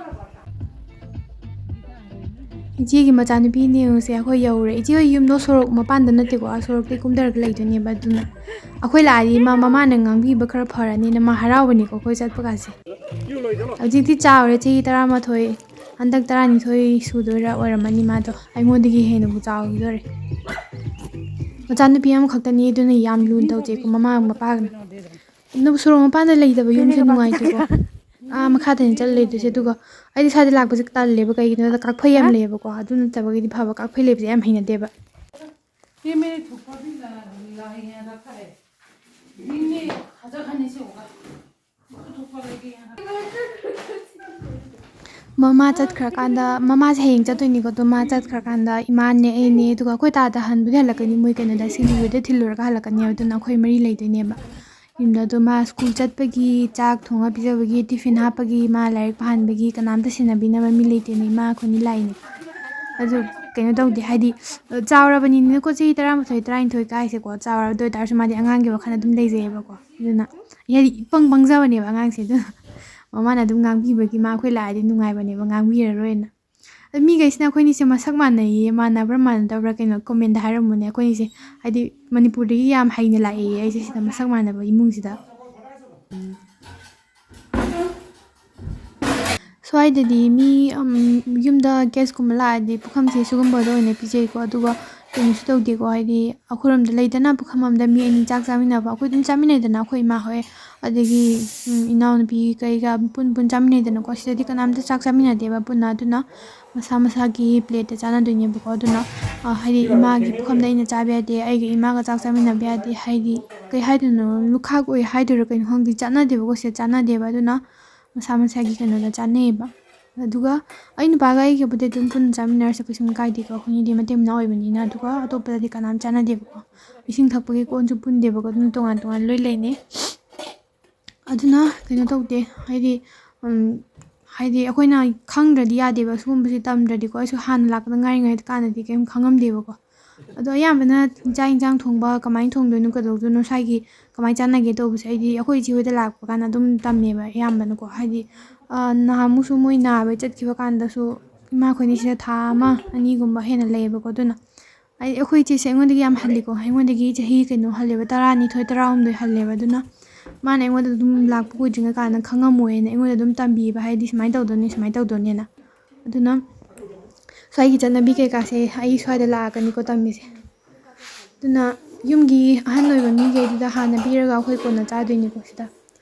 ꯏꯆꯦꯒꯤ ꯃꯆꯥꯅꯨꯄꯤꯅꯦ ꯌꯦꯡꯉꯨꯁꯦ, ꯑꯩꯈꯣꯏ ꯌꯧꯔꯦ꯫ ꯏꯆꯦ ꯍꯣꯏ ꯌꯨꯝꯗꯣ ꯁꯣꯔꯣꯛ ꯃꯄꯥꯟꯗ ꯅꯠꯇꯦꯀꯣ, ꯑꯥ ꯁꯣꯔꯣꯛꯇꯩ ꯀꯨꯝꯊꯔꯒ ꯂꯩꯗꯣꯏꯅꯦꯕ꯫ ꯑꯗꯨꯅ ꯑꯩꯈꯣꯏ ꯂꯥꯛꯑꯗꯤ ꯃꯥ, ꯃꯃꯥꯅ ꯉꯥꯡꯕꯤꯕ ꯈꯔ ꯐꯔꯅꯤꯅ ꯃꯥ ꯍꯔꯥꯎꯕꯅꯤꯀꯣ ꯑꯩꯈꯣꯏ ꯆꯠꯄ ꯀꯥꯁꯦ꯫ ꯍꯧꯖꯤꯛꯇꯤ ꯆꯥꯎꯔꯦ, ꯆꯍꯤ ꯇꯔꯥꯃꯥꯊꯣꯏ, ꯍꯟꯗꯛ ꯇꯔꯥꯅꯤꯊꯣꯏ ꯁꯨꯗꯣꯏꯔꯥ ꯑꯣꯏꯔꯝꯃꯅꯤ ꯃꯥꯗꯣ꯫ ꯑꯩꯉꯣꯟꯗꯒꯤ ꯍꯦꯟꯅꯕꯨ ꯆꯥꯎꯈꯤꯗꯣꯔꯦ꯫ ꯃꯆꯥꯅꯨꯄꯤ ꯑꯃꯈꯛꯇꯅꯤ, ꯑꯗꯨꯅ ꯌꯥꯝ ꯂꯨꯅ ꯇꯧꯖꯩꯀꯣ ꯃꯃꯥ ꯃꯄꯥꯒꯅ꯫ ꯑꯗꯨꯕꯨ ꯁꯣꯔꯣꯛ ꯃꯄꯥꯟꯗ ꯂꯩꯇꯕ ꯌꯨꯝꯁꯦ ꯅꯨꯡꯉꯥꯏꯇꯦꯀꯣ꯫ ꯑꯥ ꯃꯈꯥꯗꯅꯤ ꯆꯠꯂ ꯂꯩꯗꯣꯏꯁꯦ꯫ ꯑꯗꯨꯒ ꯑꯩꯗꯤ ꯁ꯭ꯋꯥꯏꯗ ꯂꯥꯛꯄꯁꯦ ꯇꯜꯂꯦꯕ, ꯀꯩꯒꯤꯅꯣꯗ ꯀꯥꯛꯐꯩ ꯌꯥꯝ ꯂꯩꯌꯦꯕꯀꯣ꯫ ꯑꯗꯨ ꯅꯠꯇꯕꯒꯤꯗꯤ ꯐꯕ, ꯀꯥꯛꯐꯩ ꯂꯩꯕꯁꯦ ꯌꯥꯝ ꯍꯩꯅꯗꯦꯕ꯫ ꯃꯃꯥ ꯆꯠꯈ꯭ꯔꯀꯥꯟꯗ, ꯃꯃꯥꯁꯦ ꯍꯌꯦꯡ ꯆꯠꯇꯣꯏꯅꯤꯀꯣ, ꯑꯗꯣ ꯃꯥ ꯆꯠꯈ꯭ꯔꯀꯥꯟꯗ ꯏꯃꯥꯅꯦ, ꯑꯩꯅꯦ, ꯑꯗꯨꯒ ꯑꯩꯈꯣꯏ ꯇꯥꯗ ꯍꯟꯕꯨꯗꯤ ꯍꯜꯂꯛꯀꯅꯤ, ꯃꯣꯏ ꯀꯩꯅꯣꯗ ꯁꯤꯡꯖꯃꯩꯗ ꯊꯤꯜꯂꯨꯔꯒ ꯍꯜꯂꯛꯀꯅꯦꯕ꯫ ꯑꯗꯨꯅ ꯑꯩꯈꯣꯏ ꯃꯔꯤ ꯂꯩꯗꯣꯏꯅꯦꯕ ꯌꯨꯝꯗ꯫ ꯑꯗꯣ ꯃꯥ ꯁ꯭ꯀꯨꯜ ꯆꯠꯄꯒꯤ ꯆꯥꯛ ꯊꯣꯡꯉ ꯄꯤꯖꯕꯒꯤ, ꯇꯤꯐꯤꯟ ꯍꯥꯞꯄꯒꯤ, ꯃꯥ ꯂꯥꯏꯔꯤꯛ ꯄꯥꯍꯟꯕꯒꯤ ꯀꯅꯥꯝꯇ ꯁꯦꯟꯅꯕꯤꯅꯕ ꯃꯤ ꯂꯩꯇꯦꯅꯦ, ꯏꯃꯥ ꯑꯩꯈꯣꯏꯅꯤ ꯂꯥꯛꯏꯅꯦ꯫ ꯑꯗꯨ ꯀꯩꯅꯣ ꯇꯧꯗꯦ, ꯍꯥꯏꯗꯤ, ꯆꯥꯎꯔꯕꯅꯤꯅꯀꯣ, ꯆꯍꯤ ꯇꯔꯥꯃꯥꯊꯣꯏ, ꯇꯔꯥꯅꯤꯊꯣꯏ ꯀꯥꯏꯁꯦꯀꯣ, ꯆꯥꯎꯔꯕ꯫ ꯑꯗꯨ ꯑꯣꯏꯇꯥꯔꯁꯨ ꯃꯥꯗꯤ ꯑꯉꯥꯡꯒꯤ ꯋꯥꯈꯜ ꯑꯗꯨꯝ ꯂꯩꯖꯩꯌꯦꯕꯀꯣ꯫ ꯑꯗꯨꯅ ꯍꯥꯏꯗꯤ ꯏꯄꯪ ꯄꯪꯖꯕꯅꯦꯕ ꯑꯉꯥꯡꯁꯦ꯫ ꯑꯗꯨꯅ ꯃꯃꯥꯅ ꯑꯗꯨꯝ ꯉꯥꯡꯕꯤꯕꯒꯤ ꯃꯥ ꯑꯩꯈꯣꯏ ꯂꯥꯛꯑꯗꯤ ꯅꯨꯡꯉꯥꯏꯕꯅꯦꯕ, ꯉꯥꯡꯕꯤꯔꯔꯣꯏꯅ꯫ ꯑꯗꯨ ꯃꯤꯈꯩꯁꯤꯅ ꯑꯩꯈꯣꯏꯅꯤꯁꯦ ꯃꯁꯛ ꯃꯥꯟꯅꯩꯌꯦ, ꯃꯥꯟꯅꯕ꯭ꯔꯥ ꯃꯥꯟꯅꯗꯕ꯭ꯔꯥ ꯀꯩꯅꯣ comment ꯍꯥꯏꯔꯝꯃꯨꯅꯦ꯫ ꯑꯩꯈꯣꯏꯅꯤꯁꯦ ꯍꯥꯏꯗꯤ ꯃꯅꯤꯄꯨꯔꯗꯒꯤ ꯌꯥꯝ ꯍꯩꯅ ꯂꯥꯛꯑꯦꯌꯦ ꯑꯩꯁꯦ ꯁꯤꯗ ꯃꯁꯛ ꯃꯥꯟꯅꯕ ꯏꯃꯨꯡꯁꯤꯗ꯫ ꯁ꯭ꯋꯥꯏꯗꯗꯤ ꯃꯤ, ꯎꯝ, ꯌꯨꯝꯗ guest ꯀꯨꯝꯕ ꯂꯥꯛꯑꯗꯤ ꯄꯨꯈꯝꯁꯦ ꯁꯤꯒꯨꯝꯕꯗ ꯑꯣꯏꯅ ꯄꯤꯖꯩꯀꯣ꯫ ꯑꯗꯨꯒ ꯀꯩꯅꯣꯁꯨ ꯇꯧꯗꯦꯀꯣ, ꯍꯥꯏꯗꯤ ꯑꯩꯈꯣꯏꯔꯣꯝꯗ ꯂꯩꯗꯅ ꯄꯨꯈꯝ ꯑꯃꯗ ꯃꯤ ꯑꯅꯤ ꯆꯥꯛ ꯆꯥꯃꯤꯟꯅꯕ, ꯑꯩꯈꯣꯏ ꯑꯗꯨꯝ ꯆꯥꯃꯤꯟꯅꯩꯗꯅ ꯑꯩꯈꯣꯏ ꯏꯃꯥ ꯍꯣꯏ, ꯑꯗꯒꯤ, ꯎꯝ, ꯏꯅꯥꯎꯅꯨꯄꯤ ꯀꯩꯒ ꯄꯨꯟ ꯄꯨꯟ ꯆꯥꯃꯤꯟꯅꯩꯗꯅꯀꯣ꯫ ꯁꯤꯗꯗꯤ ꯀꯅꯥꯝꯇ ꯆꯥꯛ ꯆꯥꯃꯤꯟꯅꯗꯦꯕ ꯄꯨꯟꯅ꯫ ꯑꯗꯨꯅ ꯃꯁꯥ ꯃꯁꯥꯒꯤ ꯄ꯭ꯂꯦꯠꯇ ꯆꯥꯅꯗꯣꯏꯅꯦꯕꯀꯣ꯫ ꯑꯗꯨꯅ, ꯑ, ꯍꯥꯏꯗꯤ ꯏꯃꯥꯒꯤ ꯄꯨꯈꯝꯗ ꯑꯩꯅ ꯆꯥꯕ ꯌꯥꯗꯦ, ꯑꯩꯒ ꯏꯃꯥꯒ ꯆꯥꯛ ꯆꯥꯃꯤꯟꯅꯕ ꯌꯥꯗꯦ꯫ ꯍꯥꯏꯗꯤ ꯀꯩ ꯍꯥꯏꯗꯣꯏꯅꯣ, ꯂꯨꯈꯥꯛ ꯑꯣꯏ ꯍꯥꯏꯗꯣꯏꯔꯥ ꯀꯩꯅꯣ ꯈꯪꯗꯦ, ꯆꯥꯅꯗꯦꯕꯀꯣ꯫ ꯁꯤꯗ ꯆꯥꯅꯗꯦꯕ꯫ ꯑꯗꯨꯅ ꯃꯁꯥ ꯃꯁꯥꯒꯤ ꯀꯩꯅꯣꯗ ꯆꯥꯅꯩꯌꯦꯕ꯫ ꯑꯗꯨꯒ ꯑꯩ ꯅꯨꯄꯥꯒ ꯑꯩꯒꯕꯨꯗꯤ ꯑꯗꯨꯝ ꯄꯨꯟꯅ ꯆꯥꯃꯤꯟꯅꯔꯁꯨ ꯀꯩꯁꯨꯝ ꯀꯥꯏꯗꯦꯀꯣ, ꯑꯩꯈꯣꯏꯅꯤꯗꯤ ꯃꯇꯩ ꯃꯅꯥꯎ ꯑꯣꯏꯕꯅꯤꯅ꯫ ꯑꯗꯨꯒ ꯑꯇꯣꯞꯄꯗꯗꯤ ꯀꯅꯥꯝ ꯆꯥꯅꯗꯦꯕꯀꯣ꯫ ꯏꯁꯤꯡ ꯊꯛꯄꯒꯤ ꯀꯣꯟꯁꯨ ꯄꯨꯟꯗꯦꯕꯀꯣ, ꯑꯗꯨꯅ ꯇꯣꯉꯥꯟ ꯇꯣꯉꯥꯟ ꯂꯣꯏ ꯂꯩꯅꯩ꯫ ꯑꯗꯨꯅ ꯀꯩꯅꯣ ꯇꯧꯗꯦ, ꯍꯥꯏꯗꯤ, ꯎꯝ, ꯍꯥꯏꯗꯤ ꯑꯩꯈꯣꯏꯅ ꯈꯪꯗ꯭ꯔꯗꯤ ꯌꯥꯗꯦꯕ꯫ ꯁꯤꯒꯨꯝꯕꯁꯦ ꯇꯝꯗ꯭ꯔꯗꯤꯀꯣ꯫ ꯑꯩꯁꯨ ꯍꯥꯟꯅ ꯂꯥꯛꯄꯗ ꯉꯥꯏꯔꯤꯉꯩ ꯀꯥꯟꯗꯗꯤ ꯀꯩꯝ ꯈꯪꯉꯝꯗꯦꯕꯀꯣ꯫ ꯑꯗꯣ ꯑꯌꯥꯝꯕꯅ ꯆꯥꯛ ꯏꯟꯁꯥꯡ ꯊꯣꯡꯕ ꯀꯃꯥꯏꯅ ꯊꯣꯡꯗꯣꯏꯅꯣ, ꯀꯩꯗꯧꯗꯣꯏꯅꯣ, ꯁ꯭ꯋꯥꯏꯒꯤ ꯀꯃꯥꯏꯅ ꯆꯥꯟꯅꯒꯦ ꯇꯧꯕꯁꯦ ꯑꯩꯗꯤ ꯑꯩꯈꯣꯏ ꯏꯆꯦ ꯍꯣꯏꯗ ꯂꯥꯛꯄ ꯀꯥꯟꯗ ꯑꯗꯨꯝ ꯇꯝꯃꯦꯕ ꯑꯌꯥꯝꯕꯅꯀꯣ꯫ ꯍꯥꯏꯗꯤ, ꯑ, ꯅꯍꯥꯟꯃꯨꯛꯁꯨ ꯃꯣꯏ ꯅꯥꯕ ꯆꯠꯈꯤꯕ ꯀꯥꯟꯗꯁꯨ ꯏꯃꯥ ꯑꯩꯈꯣꯏꯅꯤ ꯁꯤꯗ ꯊꯥ ꯑꯃ ꯑꯅꯤꯒꯨꯝꯕ ꯍꯦꯟꯅ ꯂꯩꯌꯦꯕꯀꯣ꯫ ꯑꯗꯨꯅ ꯍꯥꯏꯗꯤ ꯑꯩꯈꯣꯏ ꯏꯆꯦꯁꯦ ꯑꯩꯉꯣꯟꯗꯒꯤ ꯌꯥꯝ ꯍꯜꯂꯤꯀꯣ꯫ ꯑꯩꯉꯣꯟꯗꯒꯤ ꯆꯍꯤ ꯀꯩꯅꯣ ꯍꯜꯂꯦꯕ, ꯇꯔꯥꯅꯤꯊꯣꯏ, ꯇꯔꯥꯍꯨꯝꯗꯣꯏ ꯍꯜꯂꯦꯕ꯫ ꯑꯗꯨꯅ ꯃꯥꯅ ꯑꯩꯉꯣꯟꯗ ꯑꯗꯨꯝ ꯂꯥꯛꯄ ꯀꯨꯏꯗ꯭ꯔꯤꯉꯩ ꯀꯥꯟꯗ ꯈꯪꯉꯝꯃꯣꯏꯅ ꯑꯩꯉꯣꯟꯗ ꯑꯗꯨꯝ ꯇꯝꯕꯤꯕ, ꯍꯥꯏꯗꯤ ꯁꯨꯃꯥꯏꯅ ꯇꯧꯗꯣꯏꯅꯤ, ꯁꯨꯃꯥꯏꯅ ꯇꯧꯗꯣꯏꯅꯦꯅ꯫ ꯑꯗꯨꯅ ꯁ꯭ꯋꯥꯏꯒꯤ ꯆꯠꯅꯕꯤ ꯀꯩꯀꯥꯁꯦ ꯑꯩ ꯁ꯭ꯋꯥꯏꯗ ꯂꯥꯛꯑꯒꯅꯤꯀꯣ ꯇꯝꯃꯤꯁꯦ꯫ ꯑꯗꯨꯅ ꯌꯨꯝꯒꯤ ꯑꯍꯟ ꯑꯣꯏꯕ ꯃꯤꯈꯩꯗꯨꯗ ꯍꯥꯟꯅ ꯄꯤꯔꯒ ꯑꯩꯈꯣꯏ ꯀꯣꯟꯅ ꯆꯥꯗꯣꯏꯅꯤꯀꯣ ꯁꯤꯗ꯫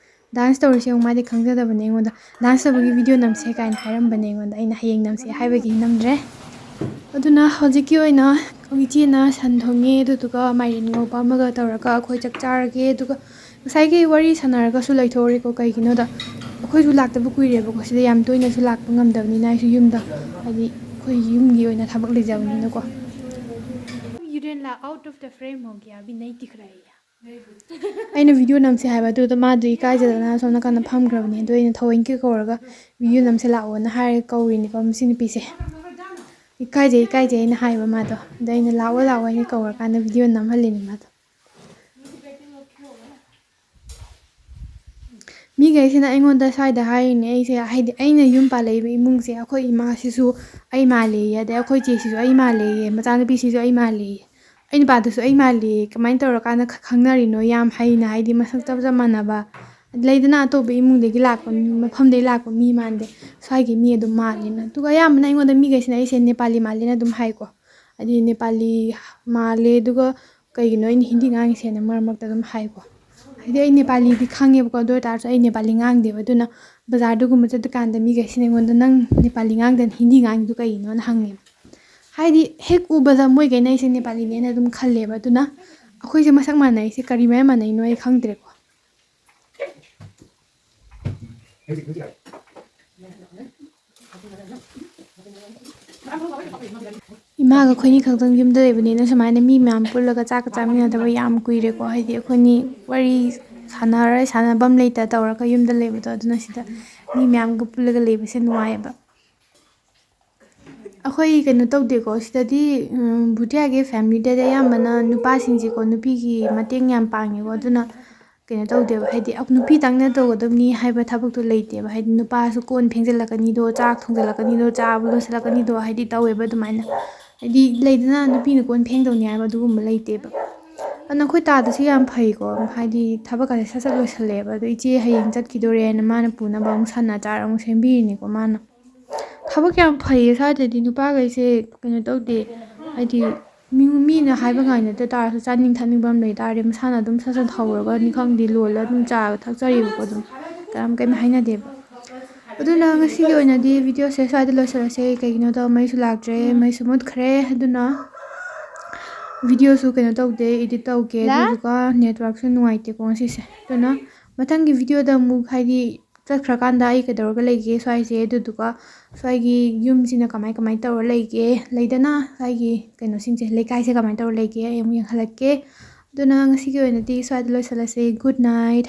ꯗꯥꯟꯁ ꯇꯧꯔꯤꯁꯦ ꯌꯦꯡꯉꯨ, ꯃꯥꯗꯤ ꯈꯪꯖꯗꯕꯅꯦ ꯑꯩꯉꯣꯟꯗ꯫ ꯗꯥꯟꯁ ꯇꯧꯕꯒꯤ ꯚꯤꯗꯤꯑꯣ ꯅꯝꯁꯦ ꯀꯥꯏꯅ ꯍꯥꯏꯔꯝꯕꯅꯦ ꯑꯩꯉꯣꯟꯗ꯫ ꯑꯩꯅ ꯍꯌꯦꯡ ꯅꯝꯁꯦ ꯍꯥꯏꯕꯒꯤ ꯅꯝꯗ꯭ꯔꯦ꯫ ꯑꯗꯨꯅ ꯍꯧꯖꯤꯛꯀꯤ ꯑꯣꯏꯅ ꯏꯆꯦꯅ ꯁꯟ ꯊꯣꯡꯉꯦ, ꯑꯗꯨꯗꯨꯒ ꯃꯥꯏꯔꯦꯟ ꯉꯧꯕ ꯑꯃꯒ ꯇꯧꯔꯒ ꯑꯩꯈꯣꯏ ꯆꯥꯛ ꯆꯥꯔꯒꯦ꯫ ꯑꯗꯨꯒ ꯉꯁꯥꯏꯒꯤ ꯋꯥꯔꯤ ꯁꯥꯟꯅꯔꯒꯁꯨ ꯂꯩꯊꯣꯛꯎꯔꯦꯀꯣ꯫ ꯀꯩꯒꯤꯅꯣꯗ ꯑꯩꯈꯣꯏꯁꯨ ꯂꯥꯛꯇꯕ ꯀꯨꯏꯔꯦꯕꯀꯣ꯫ ꯁꯤꯗ ꯌꯥꯝ ꯇꯣꯏꯅꯁꯨ ꯂꯥꯛꯄ ꯉꯝꯗꯕꯅꯤꯅ ꯑꯩꯁꯨ ꯌꯨꯝꯗ, ꯍꯥꯏꯗꯤ ꯑꯩꯈꯣꯏ ꯌꯨꯝꯒꯤ ꯑꯣꯏꯅ ꯊꯕꯛ ꯂꯩꯖꯕꯅꯤꯅꯀꯣ꯫ यूरेन ला आउट ऑफ द फ्रेम हो गया, अभी नहीं दिख रहा है। ꯑꯩꯅ ꯚꯤꯗꯤꯑꯣ ꯅꯝꯁꯦ ꯍꯥꯏꯕ ꯑꯗꯨꯗ ꯃꯥꯗꯣ ꯏꯀꯥꯏꯖꯗꯅ ꯑꯁꯣꯝ ꯅꯥꯀꯟꯗ ꯐꯝꯈ꯭ꯔꯕꯅꯦ꯫ ꯑꯗꯣ ꯑꯩꯅ ꯊꯑꯣꯏꯀꯤ ꯀꯧꯔꯒ ꯚꯤꯗꯤꯑꯣ ꯅꯝꯁꯦ ꯂꯥꯛꯑꯣꯅ ꯍꯥꯏꯔꯒ ꯀꯧꯔꯤꯅꯤꯀꯣ ꯃꯁꯤ ꯅꯨꯄꯤꯁꯦ꯫ "ꯏꯀꯥꯏꯖꯩ, ꯏꯀꯥꯏꯖꯩ" ꯍꯥꯏꯅ ꯍꯥꯏꯕ ꯃꯥꯗꯣ꯫ ꯑꯗꯣ ꯑꯩꯅ "ꯂꯥꯛꯑꯣ, ꯂꯥꯛꯑꯣ" ꯍꯥꯏꯅ ꯀꯧꯔꯀꯥꯟꯗ ꯚꯤꯗꯤꯑꯣ ꯅꯝꯍꯜꯂꯤꯅꯦ ꯃꯥꯗꯣ꯫ ꯃꯤꯈꯩꯁꯤꯅ ꯑꯩꯉꯣꯟꯗ ꯁ꯭ꯋꯥꯏꯗ ꯍꯥꯏꯔꯤꯅꯦ ꯑꯩꯁꯦ, ꯍꯥꯏꯗꯤ ꯑꯩꯅ ꯌꯨꯝ ꯄꯥꯜꯂꯛꯏꯕ ꯏꯃꯨꯡꯁꯦ, ꯑꯩꯈꯣꯏ ꯏꯃꯥꯁꯤꯁꯨ ꯑꯩ ꯃꯥꯜꯂꯦꯌꯦ, ꯑꯗꯩ ꯑꯩꯈꯣꯏ ꯆꯦꯁꯤꯁꯨ ꯑꯩ ꯃꯥꯜꯂꯦꯌꯦ, ꯃꯆꯥꯅꯨꯄꯤꯁꯤꯁꯨ ꯑꯩ ꯃꯥꯜꯂꯦꯌꯦ꯫ ꯑꯩ ꯅꯨꯄꯥꯗꯨꯁꯨ ꯑꯩ ꯃꯥꯜꯂꯦꯌꯦ꯫ ꯀꯃꯥꯏꯅ ꯇꯧꯔꯀꯥꯟꯗ ꯈ-, ꯈꯪꯅꯔꯤꯅꯣ? ꯌꯥꯝ ꯍꯩꯅ, ꯍꯥꯏꯗꯤ ꯃꯁꯛ ꯆꯞ ꯆꯞ ꯃꯥꯟꯅꯕ꯫ ꯂꯩꯗꯅ ꯑꯇꯣꯞꯄ ꯏꯃꯨꯡꯗꯒꯤ ꯂꯥꯛꯄ ꯃꯤ, ꯃꯐꯝꯗꯒꯤ ꯂꯥꯛꯄ ꯃꯤ ꯃꯥꯟꯗꯦ, ꯁ꯭ꯋꯥꯏꯒꯤ ꯃꯤ ꯑꯗꯨꯝ ꯃꯥꯜꯂꯦꯅ꯫ ꯑꯗꯨꯒ ꯑꯌꯥꯝꯕꯅ ꯑꯩꯉꯣꯟꯗ ꯃꯤꯈꯩꯁꯤꯅ ꯑꯩꯁꯦ ꯅꯦꯄꯥꯂꯤ ꯃꯥꯜꯂꯦꯅ ꯑꯗꯨꯝ ꯍꯥꯏꯀꯣ꯫ ꯍꯥꯏꯗꯤ ꯅꯦꯄꯥꯂꯤ ꯃꯥꯜꯂꯦ, ꯑꯗꯨꯒ ꯀꯩꯒꯤꯅꯣ ꯑꯩꯅ ꯍꯤꯟꯗꯤ ꯉꯥꯡꯉꯤꯁꯦꯅ ꯃꯔꯛ ꯃꯔꯛꯇ ꯑꯗꯨꯝ ꯍꯥꯏꯀꯣ꯫ ꯍꯥꯏꯗꯤ ꯑꯩ ꯅꯦꯄꯥꯂꯤꯗꯤ ꯈꯪꯉꯦꯕꯀꯣ, ꯑꯗꯨ ꯑꯣꯏꯇꯥꯔꯁꯨ ꯑꯩ ꯅꯦꯄꯥꯂꯤ ꯉꯥꯡꯗꯦꯕ꯫ ꯑꯗꯨꯅ ꯕꯖꯥꯔꯗꯨꯒꯨꯝꯕ ꯆꯠꯄ ꯀꯥꯟꯗ ꯃꯤꯈꯩꯁꯤꯅ ꯑꯩꯉꯣꯟꯗ, "ꯅꯪ ꯅꯦꯄꯥꯂꯤ ꯉꯥꯡꯗꯅ ꯍꯤꯟꯗꯤ ꯉꯥꯡꯉꯤꯗꯨ ꯀꯩꯒꯤꯅꯣꯅ?" ꯍꯪꯉꯦꯕ꯫ ꯍꯥꯏꯗꯤ ꯍꯦꯛ ꯎꯕꯗ ꯃꯣꯏꯈꯩꯅ ꯑꯩꯁꯦ ꯅꯦꯄꯥꯂꯤꯅꯦꯅ ꯑꯗꯨꯝ ꯈꯜꯂꯦꯕ꯫ ꯑꯗꯨꯅ ꯑꯩꯈꯣꯏꯁꯦ ꯃꯁꯛ ꯃꯥꯟꯅꯩꯁꯦ ꯀꯔꯤ ꯃꯔꯝ ꯃꯥꯟꯅꯩꯅꯣ ꯑꯩ ꯈꯪꯗ꯭ꯔꯦꯀꯣ꯫ ꯏꯃꯥꯒ ꯑꯩꯈꯣꯏꯅꯤ ꯈꯛꯇꯪ ꯌꯨꯝꯗ ꯂꯩꯕꯅꯤꯅ ꯁꯨꯃꯥꯏꯅ ꯃꯤ ꯃꯌꯥꯝ ꯄꯨꯜꯂꯒ ꯆꯥꯛꯀ ꯆꯥꯃꯤꯟꯅꯗꯕ ꯌꯥꯝ ꯀꯨꯏꯔꯦꯀꯣ꯫ ꯍꯥꯏꯗꯤ ꯑꯩꯈꯣꯏꯅꯤ ꯋꯥꯔꯤ ꯁꯥꯟꯅꯔ ꯁꯥꯟꯅꯐꯝ ꯂꯩꯇ ꯇꯧꯔꯒ ꯌꯨꯝꯗ ꯂꯩꯕꯗꯣ, ꯑꯗꯨꯅ ꯁꯤꯗ ꯃꯤ ꯃꯌꯥꯝꯒ ꯄꯨꯜꯂꯒ ꯂꯩꯕꯁꯦ ꯅꯨꯡꯉꯥꯏꯌꯦꯕ꯫ ꯑꯩꯈꯣꯏ ꯀꯩꯅꯣ ꯇꯧꯗꯦꯀꯣ ꯁꯤꯗꯗꯤ꯫ ꯎꯝ, ꯚꯨꯇꯤꯌꯥꯒꯤ ꯐꯦꯃꯤꯂꯤꯗꯗꯤ ꯑꯌꯥꯝꯕꯅ ꯅꯨꯄꯥꯁꯤꯡꯁꯦꯀꯣ ꯅꯨꯄꯤꯒꯤ ꯃꯇꯦꯡ ꯌꯥꯝ ꯄꯥꯡꯉꯦꯀꯣ꯫ ꯑꯗꯨꯅ ꯀꯩꯅꯣ ꯇꯧꯗꯦꯕ, ꯍꯥꯏꯗꯤ ꯅꯨꯄꯤꯇꯪꯅ ꯇꯧꯒꯗꯕꯅꯤ ꯍꯥꯏꯕ ꯊꯕꯛꯇꯣ ꯂꯩꯇꯦꯕ꯫ ꯍꯥꯏꯗꯤ ꯅꯨꯄꯥꯁꯨ ꯀꯣꯟ ꯐꯦꯡꯖꯜꯂꯛꯀꯅꯤꯗꯣ, ꯆꯥꯛ ꯊꯣꯡꯖꯜꯂꯛꯀꯅꯤꯗꯣ, ꯆꯥꯕ ꯂꯣꯏꯁꯤꯜꯂꯛꯀꯅꯤꯗꯣ, ꯍꯥꯏꯗꯤ ꯇꯧꯋꯦꯕ ꯑꯗꯨꯃꯥꯏꯅ꯫ ꯍꯥꯏꯗꯤ ꯂꯩꯗꯅ ꯅꯨꯄꯤꯅ ꯀꯣꯟ ꯐꯦꯡꯗꯧꯅꯤ ꯍꯥꯏꯕ ꯑꯗꯨꯒꯨꯝꯕ ꯂꯩꯇꯦꯕ꯫ ꯑꯗꯨꯅ ꯑꯩꯈꯣꯏ ꯇꯥꯗꯁꯨ ꯌꯥꯝ ꯐꯩꯀꯣ꯫ ꯍꯥꯏꯗꯤ ꯊꯕꯛꯀꯁꯦ ꯁꯠ ꯁꯠ ꯂꯣꯏꯁꯜꯂꯛꯑꯦꯕ꯫ ꯑꯗꯣ ꯏꯆꯦ ꯍꯌꯦꯡ ꯆꯠꯈꯤꯗꯣꯔꯦꯅ ꯃꯥꯅ ꯄꯨꯅꯕ ꯑꯃꯨꯛ ꯁꯥꯅꯥ ꯑꯆꯥꯔ ꯑꯃꯨꯛ ꯁꯦꯝꯕꯤꯔꯤꯅꯤꯀꯣ ꯃꯥꯅ꯫ ꯊꯕꯛ ꯌꯥꯝ ꯐꯩꯌꯦ ꯁ꯭ꯋꯥꯏꯗꯗꯤ꯫ ꯅꯨꯄꯥꯈꯩꯁꯦ ꯀꯩꯅꯣ ꯇꯧꯗꯦ꯫ ꯍꯥꯏꯗꯤ ꯃꯤ-, ꯃꯤꯅ ꯍꯥꯏꯕ ꯉꯥꯏꯅꯗ ꯇꯥꯔꯁꯨ ꯆꯥꯅꯤꯡ ꯊꯛꯅꯤꯡꯕ ꯑꯃ ꯂꯩ ꯇꯥꯔꯗꯤ ꯃꯁꯥꯅ ꯑꯗꯨꯝ ꯁꯠ ꯁꯠ ꯍꯧꯔꯒꯅꯤ ꯈꯪꯗꯦ ꯂꯣꯜꯂ ꯑꯗꯨꯝ ꯆꯥ ꯊꯛꯆꯔꯤꯕꯀꯣ ꯑꯗꯨꯝ꯫ ꯀꯅꯥꯝ ꯀꯩꯝ ꯍꯥꯏꯅꯗꯦꯕ꯫ ꯑꯗꯨꯅ ꯉꯁꯤꯒꯤ ꯑꯣꯏꯅꯗꯤ ꯚꯤꯗꯤꯑꯣꯁꯦ ꯁ꯭ꯋꯥꯏꯗ ꯂꯣꯏꯁꯤꯜꯂꯁꯦ꯫ ꯀꯩꯒꯤꯅꯣꯗ ꯃꯩꯁꯨ ꯂꯥꯛꯇ꯭ꯔꯦ, ꯃꯩꯁꯨ ꯃꯨꯠꯈ꯭ꯔꯦ꯫ ꯑꯗꯨꯅ ꯚꯤꯗꯤꯑꯣꯁꯨ ꯀꯩꯅꯣ ꯇꯧꯗꯦ, ꯏꯗꯤꯠ ꯇꯧꯒꯦ꯫ ꯂꯥ? ꯑꯗꯨꯗꯨꯒ ꯅꯦꯠꯋꯥꯔꯛꯁꯨ ꯅꯨꯡꯉꯥꯏꯇꯦꯀꯣ ꯉꯁꯤꯁꯦ꯫ ꯑꯗꯨꯅ ꯃꯊꯪꯒꯤ ꯚꯤꯗꯤꯑꯣꯗ ꯑꯃꯨꯛ ꯍꯥꯏꯗꯤ ꯆꯠꯈ꯭ꯔꯀꯥꯟꯗ ꯑꯩ ꯀꯩꯗꯧꯔꯒ ꯂꯩꯒꯦ ꯁ꯭ꯋꯥꯏꯁꯦ, ꯑꯗꯨꯗꯨꯒ ꯁ꯭ꯋꯥꯏꯒꯤ ꯌꯨꯝꯁꯤꯅ ꯀꯃꯥꯏ ꯀꯃꯥꯏ ꯇꯧꯔ ꯂꯩꯒꯦ, ꯂꯩꯗꯅ ꯁ꯭ꯋꯥꯏꯒꯤ ꯀꯩꯅꯣꯁꯤꯡꯁꯦ, ꯂꯩꯀꯥꯏꯁꯦ ꯀꯃꯥꯏ ꯇꯧꯔ ꯂꯩꯒꯦ ꯑꯩ ꯑꯃꯨꯛ ꯌꯦꯡꯍꯜꯂꯛꯀꯦ꯫ ꯑꯗꯨꯅ ꯉꯁꯤꯒꯤ ꯑꯣꯏꯅꯗꯤ ꯁ꯭ꯋꯥꯏꯗ ꯂꯣꯏꯁꯤꯜꯂꯁꯦ꯫ Good night꯫